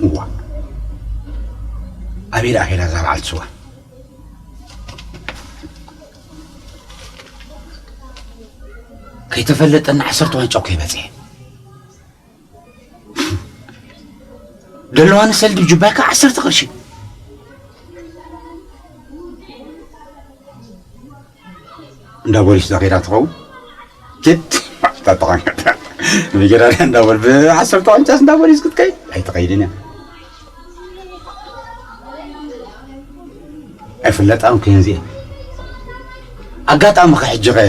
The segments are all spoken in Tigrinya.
እዋ፣ ኣበይ ደኣ ከይዳ እዛ በዓልቲ ስዋ? ከይተፈለጠና ዓሰርተ ዋንጫ እኮ ይበጽሕ። ደለዋኒ ሰልዲ ጁባይ ከኣ ዓሰርተ ቅርሺ። እንዳ ቦሊስ ዶ ከይዳ ትኸውን? ኪድ፣ ተጠቐም። ብገዳዳ እንዳ ቦል-፣ ብዓሰርተ ዋንጫስ እንዳ ቦሊስ ክትከይድ? ኣይትኸይድን እያ። ኣይፍለጣን ክህን እዚኤን። ኣጋጣሚ ከ ሕጂ ከ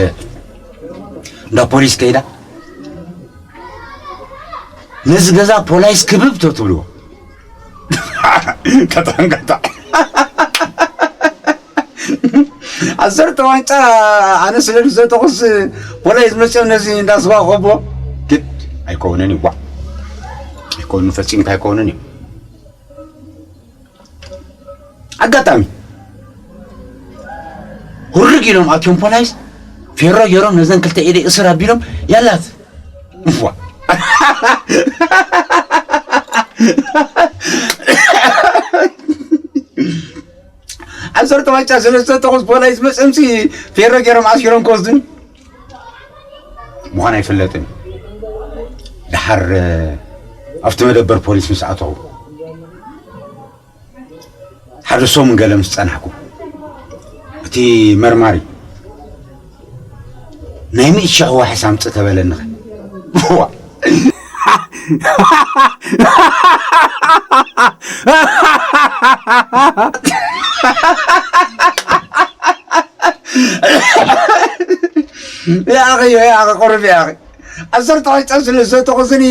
እንዳ ፖሊስ ከይዳ ነዚ ገዛ ፖላይስ ክብብ ቶ ትብልዎ። ተጠንቀጣ። ዓሰርተ ዋንጫ ኣነ ስለ ዝሰተኹስ ፖላይስ መፅኦም ነዚ እንዳ ስዋ ክኸቦ ግድ ኣይከውንን እዩ። ዋ፣ ኣይከውንን፣ ፈፂምካ ኣይከውንን እዩ። ኣጋጣሚ ሁርግ ኢሎም ኣትዮም ፖላይስ ፌሮ ገይሮም ነዘን ክልተ ኢደይ እስር ኣቢሎም ያላት ዋ ዓሰርተ ዋንጫ ስለ ዝተተኹስ ፖላይስ መፅምሲ ፌሮ ገይሮም ኣሲሮም ክወስዱኒ ምዃን ኣይፍለጥን። ደሓር ኣብቲ መደበር ፖሊስ ምስ ኣተኹ ሓደ ሰሙን ገለ ምስ ጸናሕኩ፣ እቲ መርማሪ፣ "ናይ ሚእቲ ሽሕ ዋሕስ ኣምጽእ ተበለኒ ኸ?" ዋ። ያኺ፣ ያኺ፣ ቁሩብ ያኺ። ዓሰርተ ዋንጫ ስለ ዝተኹስኒ፣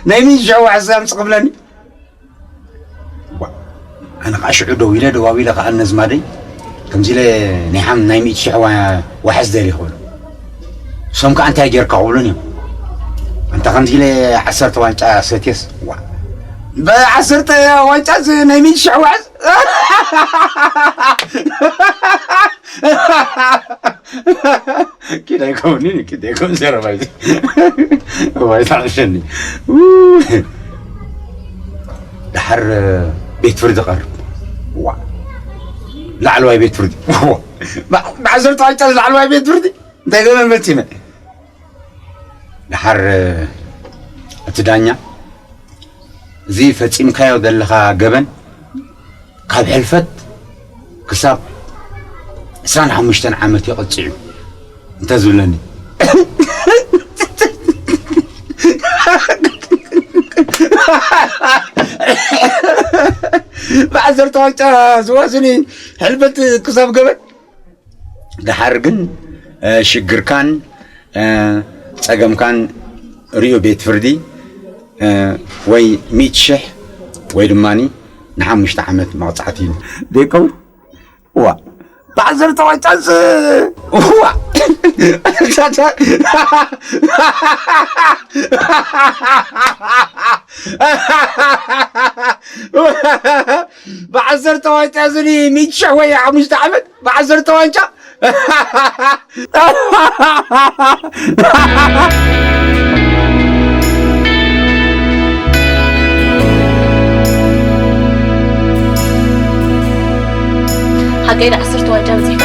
ናይ ሚእቲ ሽሕ ዋሕስ ኣምጽእ ክብለኒ? ዋ፣ ኣነ ኸዓ ሽዑ ደው ኢለ፣ ደዋዊለ ኸዓ ነዝማደይ፣ ከምዚ ኢለ ናይ ሓም-፣ ናይ ሚእቲ ሽሕ ዋ-፣ ዋሕስ ደልየ ክብሎ። እሶም ከኣ እንታይ ጌርካ ክብሉን እዮም። ኣንታ ከምዚ ኢለ ዓሰርተ ዋንጫ ሰትየስ፣ ዋ፣ ብዓሰርተ ዋንጫ ዝ-፣ ናይ ሚእቲ ሽሕ ዋሕስ? ኪድ ኣይከውንን፣ ኪድ ኣይከውን ዘረባ እዩ። እዋይ፣ ተዓሸኒ። ው። ደሓር ቤት ፍርዲ ቀርብ። ዋ። ላዕለዋይ ቤት ፍርዲ። ዋ። ብ-፣ ብዓሰርተ ዋንጫ ላዕለዋይ ቤት ፍርዲ። እንታይ ገበን ፈጺመ? ደሓር እቲ ዳኛ፣ "እዚ ፈጺምካዮ ዘለኻ ገበን ካብ ሕልፈት ክሳብ ዕስራን ሓሙሽተን ዓመት ይቕጽዕ እዩ" እንተ ዝብለኒ፣ ብዓሰርተ ዋንጫ ዝዋስኒ ሕልፈት ክሳብ ገበን ደሓር ግን፣ እ፣ ሽግርካን፣ እ፣ ጸገምካን ርእዩ ቤት ፍርዲ፣ እ፣ ወይ ሚእቲ ሽሕ ወይ ድማኒ ንሓሙሽተ ዓመት መቕጻዕቲ እዩ። ደይከውን? ዋ፣ ብዓሰርተ ዋንጫስ እዋ ብዓሰርተ ዋንጫ ዝኒ ሚትሸሕ ወይ ሓሙሽተ ዓመት ብዓሰርተ ዋንጫ ሓቀይ ንዓሰርተ ዋንጫ በፂሕካ።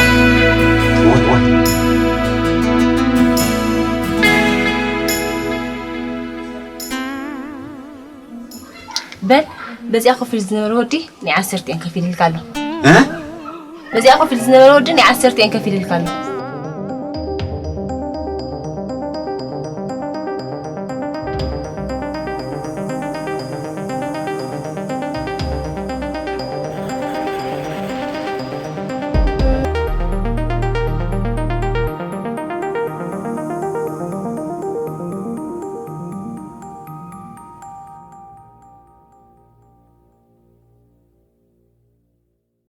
በል በዚኣ ኮፍ ኢሉ ዝነበረ ወዲ ናይ ዓሰርተ እየን ከፊልልካ ኣሎ። በዚኣ ኮፍ ኢሉ ዝነበረ ወዲ ናይ ዓሰርተ እየን ከፊልልካ ኣሎ።